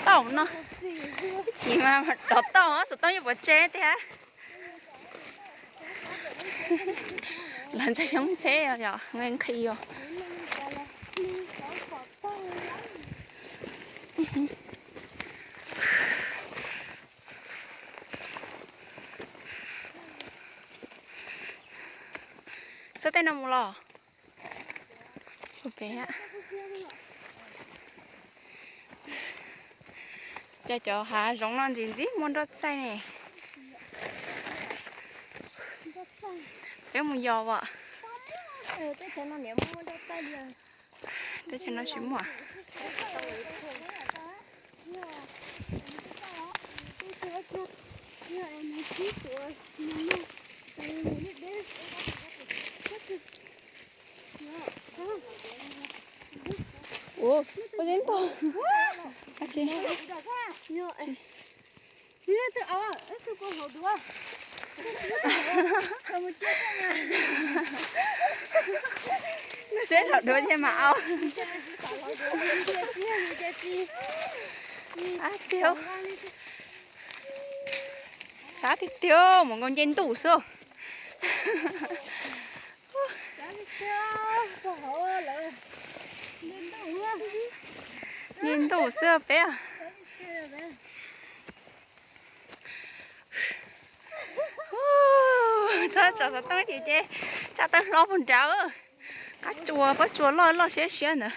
tauj no. Ib chim mas rov tauj xov tooj yuav pov tseg tiag. Los ntsa xyoob ntxheb yom, nqhis os. Xub tej no mus los. Cov cov hav zoov no ntxim ntxim muaj nroj txaij ne. Peb mus yos as. Teb chaws no tsis muaj. Ua, ua tseeb tag. Lub seb hlauv duav ces mas au. Sab tiag, sab tiag tiag, mus nkaus nce ntuj xwb. Nce ntuj xwb peb. Txhob tso xov tooj ces ces tsa tawg hlo puag nrad. Qab tsuas pob tsuas loj loj siab siab ntawd.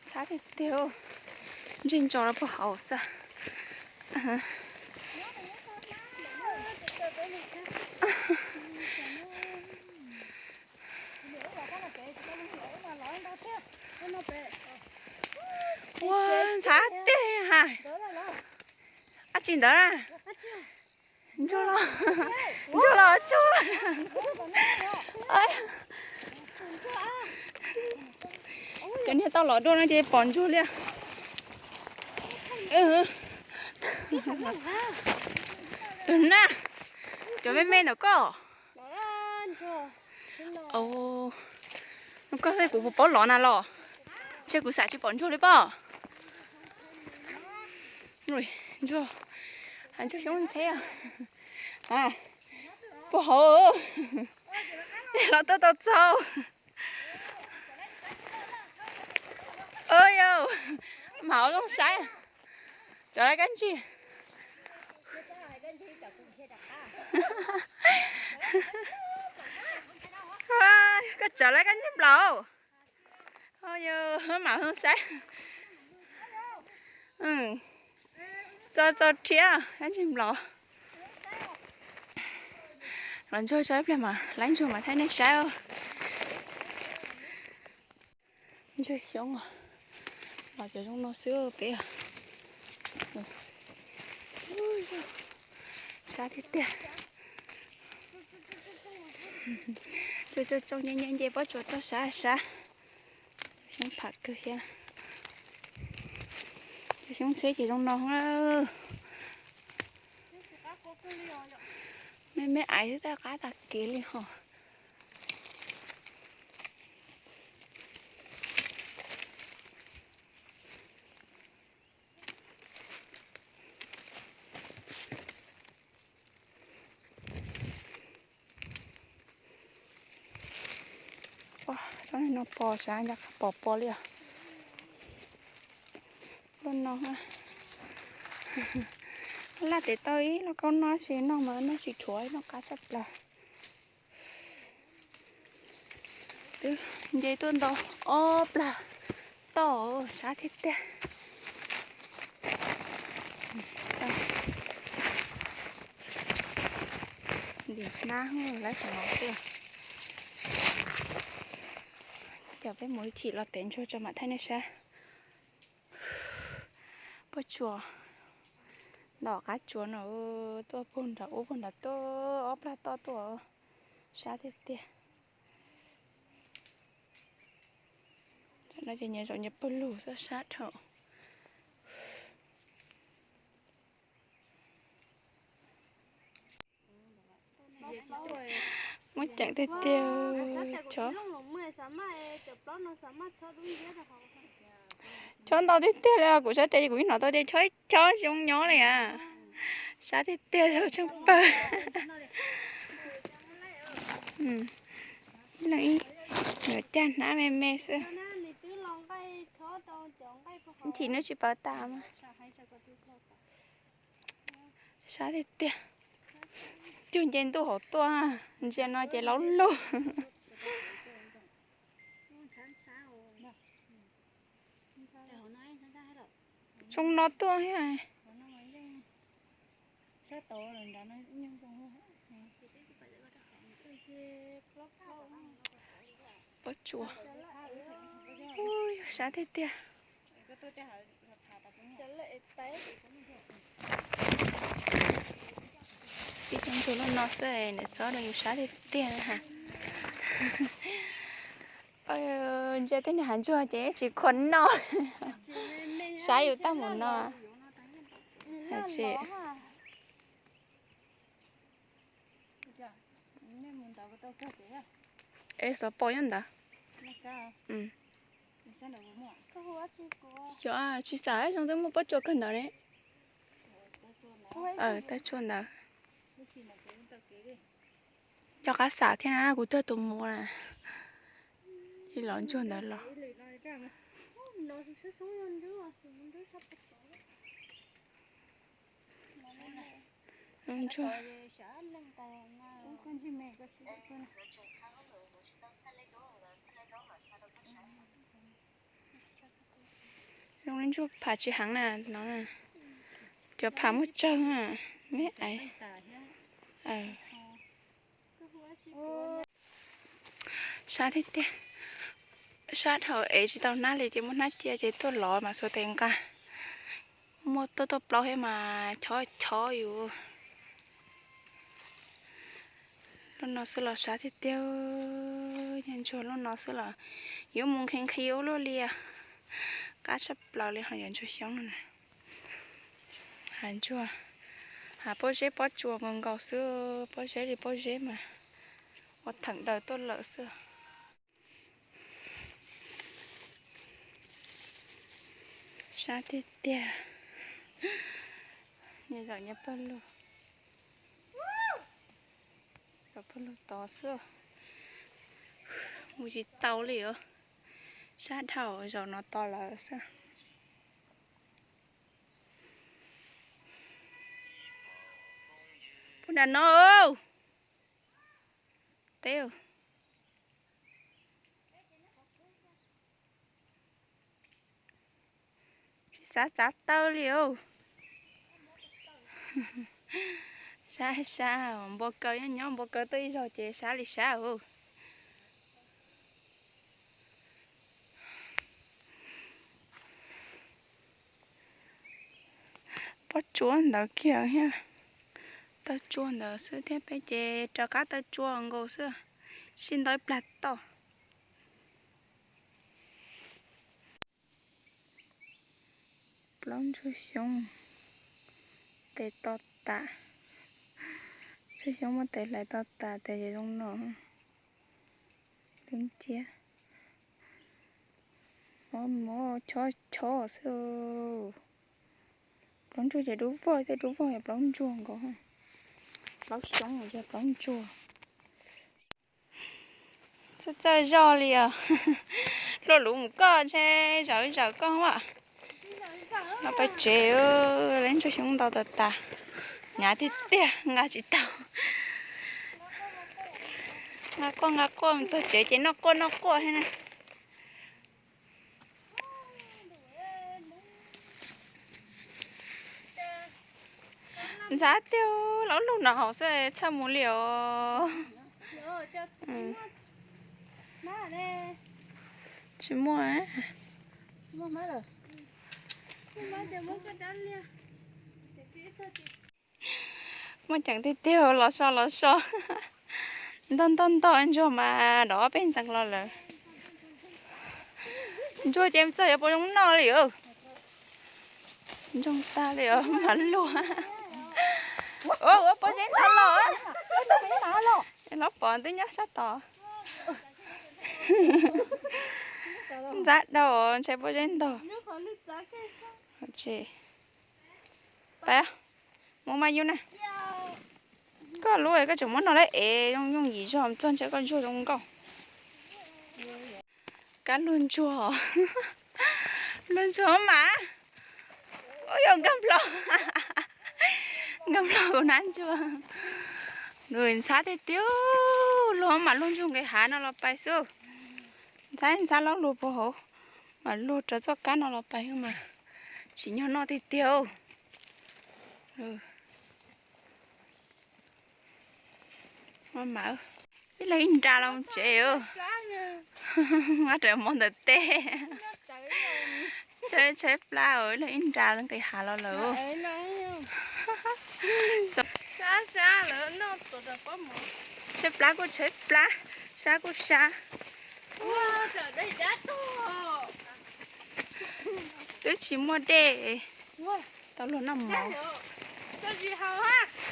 Txhab tiag tiag, ntseg ntso rau puag hauv xwb. Ua ntxhab tiag ha. Ab tsi ntawd na. Ntsuag los, ntsuag los tsuag. Cov niag tau los dua no ces pom ntsuag li. Tus na, cov me me ntawm koj. Koj kuv puas paub los na los? Ntshe kuv xav tsis pom ntsuag li pob. Ntsuag, ntsuag xyoob ntxheb. Puag hauv, los tuaj tau txaus. Yog, mam ua zoo saib. Cov lawv kab ntsig. Koj cov lawv kab ntsig nplaum. Yog, mam ua zoo saib. Txo txo rhiab kab ntsig nplaum. Los ntsuag tso ib pliag mas laib ntsuag mas thaij nej saib. Ntsuag xyoob os, los cov zoo no xwb peb. Sab tiag tiag. Tsuag tsuag tsoo nce nce nce pob tsuas txog sab sab. Xyoob pham kawg thiab. Cov xyoob ntxheb ces zoo no. Me me aiv xwb tab qab tag kev li hos. Tsob no pos sav ncaj qha pos pos li os. Loj no, laj tes tau ib loj kaub no sis noj mas noj tsis dhuav, noj qab tshaj plaws. Twb nce tuaj ntau ob plag toj sab tiag tiag. Ntim hnab lawm xyov no xwb. Cov peb mus ib chim los tev ntsuag tso mam thaij nej saib. Pob tsuas, ntom qab tsuas no tuaj puag nram ub puag nram tuaj ob plag toj tuaj, sab tiag tiag. Tam no ces nyias zaum nyias pawg lug xwb sab dhau. Muaj ceem tiag tiag. Tso. Chob ntau tiag tiag li, kuv sab tes kuv yeej hnov tau tias chob chob zoo nyob li as. Sab tiag tiag, zoo tsheej pawg. Leej ib yuav caj hnab me me xwb. Chim nws tsis pawv tas mas. Sab tiag tiag. Cug nce ntuj hauv tuaj, ntsia no ces laub lug. Zoo no tuaj thiab. Pob tsuas. Ui, sab tiag tiag. Tib cov ntsuag loj no xwb, niam txob rau yus sab tiag tiag ha. Ntsia tej niag hav ntsuag ces tsis khuv noj, sab yus tag mus no. Tsis Es xov pos nyob ntawd. Xyov, tsis xav zoo twb muaj pob tsuas kawg ntawd ne. Tawb tsuas ntawd. Cov qab xav thiab na, kuv tuag tus mus na. Ib los ntsuag ntawd los. Ntsuag. Zoo li ntsuag pham tsis heev na no. Cov pham muaj tsawg na, me aiv. Sab tiag tiag. Sab dhau es tsis tau hnab li ces muaj hnab cia ces tuaj lov mas xuas tes nqa. Muaj tuaj tuaj plaub thiab mas chob chob yus. Lub no xwb los sab tiag tiag, yog ntsuag lub no xwb los yuav mus nqhis nqhis ua luaj li. Qab tshaj plaws li ho yog ntsuag xyoob no na. Hav ntsuag, hav pob zeb pob tsuas nkaus nkaus xwb, pob zeb li pob zeb mas ua theem daws tuaj lawm xwb. Sab tiag tiag. Nyob zaum nyob pawg lug, zaum pawg lug tod xwb. Mus tsis tau li os. Sab dhau zaum no tod lawm xwb. Puag nram no. Teb, tsis xav txav taw li os. Sab sab, npua kaws nyob nyob, npua kaws tuaj ib zaug ces sab li sab os. Pob tsuas ntawd kiag thiab, taw tsua ntawd xwb thiab, peb ces rov qab taw tsua nkaus xwb, sib ntaus ib plag toj. Plaub ntsuag xyoob, tes to tas, ntsuag xyoob muab tes hlais to tas, tes zoo no. Lub nciab, mob mob chob chob xwb. Plaub ntsuag ces dub vog, tej dub vog yog plaub ntsuag nkaus, plaub xyoob yog plaub ntsuag. Txawj txawj zoj li os. Luaj luv mus koj ntshe zawv zawv koj as. Los peb tsev, lub ntsuag xyoob ntau tas tas, hnyav tiag tiag nqa tsis tau. Nqa quaj nqa quaj mus txog tsev ces noj quaj noj quaj thiab na. Ntxhab tiag, laub lug nram haus xwb txhawj mus li os. Tsis muaj. Muaj ceem tiag tiag, los so los so. Ntog ntog ntog ntsuag mas dov peb ntxeev los lawm. Ntsuag ces txog yuav pom zoo noj li. Ntsoog tag li os mas luag. Ua pob zeb ntag los. Los pom twb nyob sab tod. Ntxab dhau ntshai pob zeb ntog. Pab, mus mas yus na. Koj lub koj tseem muab no lawm es yooj yooj yim zog txog ntshe koj ntsuag zoo nkauj. Kab luag ntsuag, luag ntsuag mas. Ub, yog nkag nplo, nkag nplo kuv hnab ntsuag. Nws ntxhab tiag tiag, luag mas luag ntsuag nqis hav no los pais xwb. Ntxhab ntxhab laub luag puag hauv, mas luag rau txoj kab no los pais mas tsim nyog noj tiag tiag. Ib leeg ib nra los tsev, ua raws hmo ntawm teb. Tshaib tshaib plab, ib leeg ib nra nqis hav los lawm. Tshaib plab kuj tshaib plab, sab kuj sab. Twb tsis muaj dej, tau luag noj mov.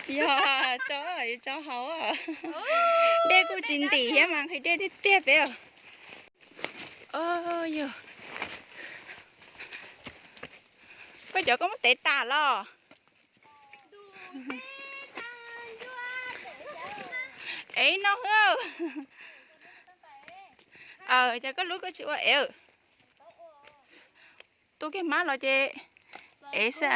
Yog, tso, yuav tso hauv. Dej kuj tsis ntim thiab mas nqhis dej tiag tiag peb os. Yog, koj cov koj muab tev tas los? Ev no hwb. Ces koj lub koj tsis ua ev. Tu kiag hmab los ces ev xwb.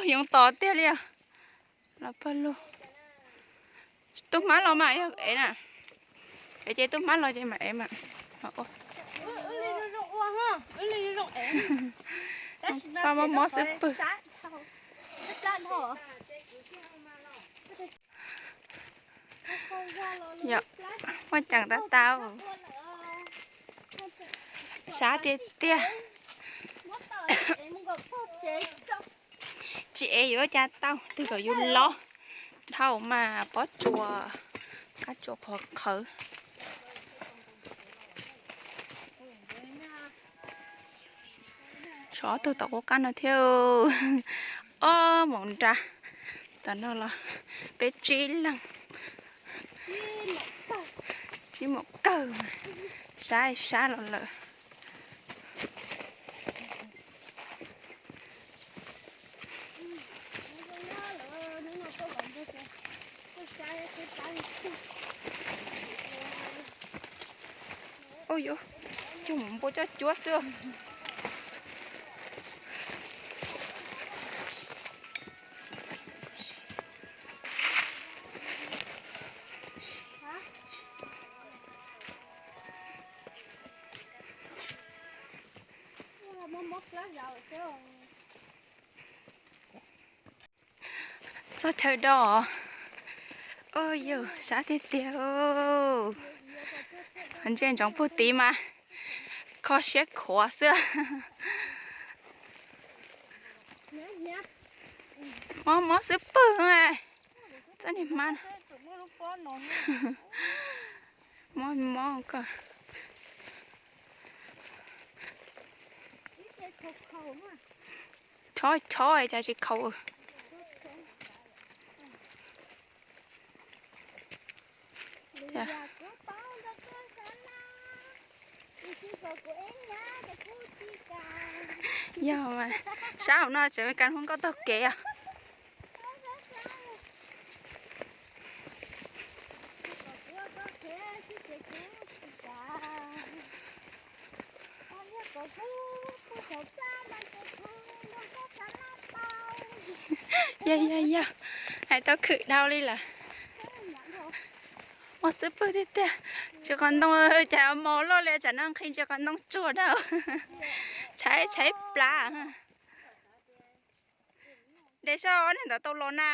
Yoov tos tiag li os. Los pawg lug. Tu hmab los mas yog ev na. Ev ces tu hmab los ces mam ev mas. Paj mob mob xwb pwg. Muaj ceem tau tau. Sab tiag tiag. Tsis ev yuav ua cas tau, twb kom yus lob dhau mas pob tsuas, qab tsuas qhuav qhawv. Tshuav ob tug tom qub qab no thiab. Ob maum nra, tom no los peb tsib leeg. Tsib maum kawg, sab sab los lawm. Ua yuav cug mus npua coj cuab xwb. Txog chaw do. Ua yus sab tiag tiag. Ntsia ntsoov puag tid mas kho siab khuav xwb. Mob mob xwb pwg. Txoj niag hmab. Mob mob koj. Chob chob cas tsis khaus. Yog mas, sab hauv no tseem kas hu nkauj taug kev os. Yog yog yog, hais tau khwm dhau li lawm. Mob xwb pwg tiag tiag. Ntsis qhov ntoo cas mos loj li, tsam no nqhis ntsis qhov ntoo tsuag dhau. Tshaib tshaib plab. De soj ob niag ntawd tau los na.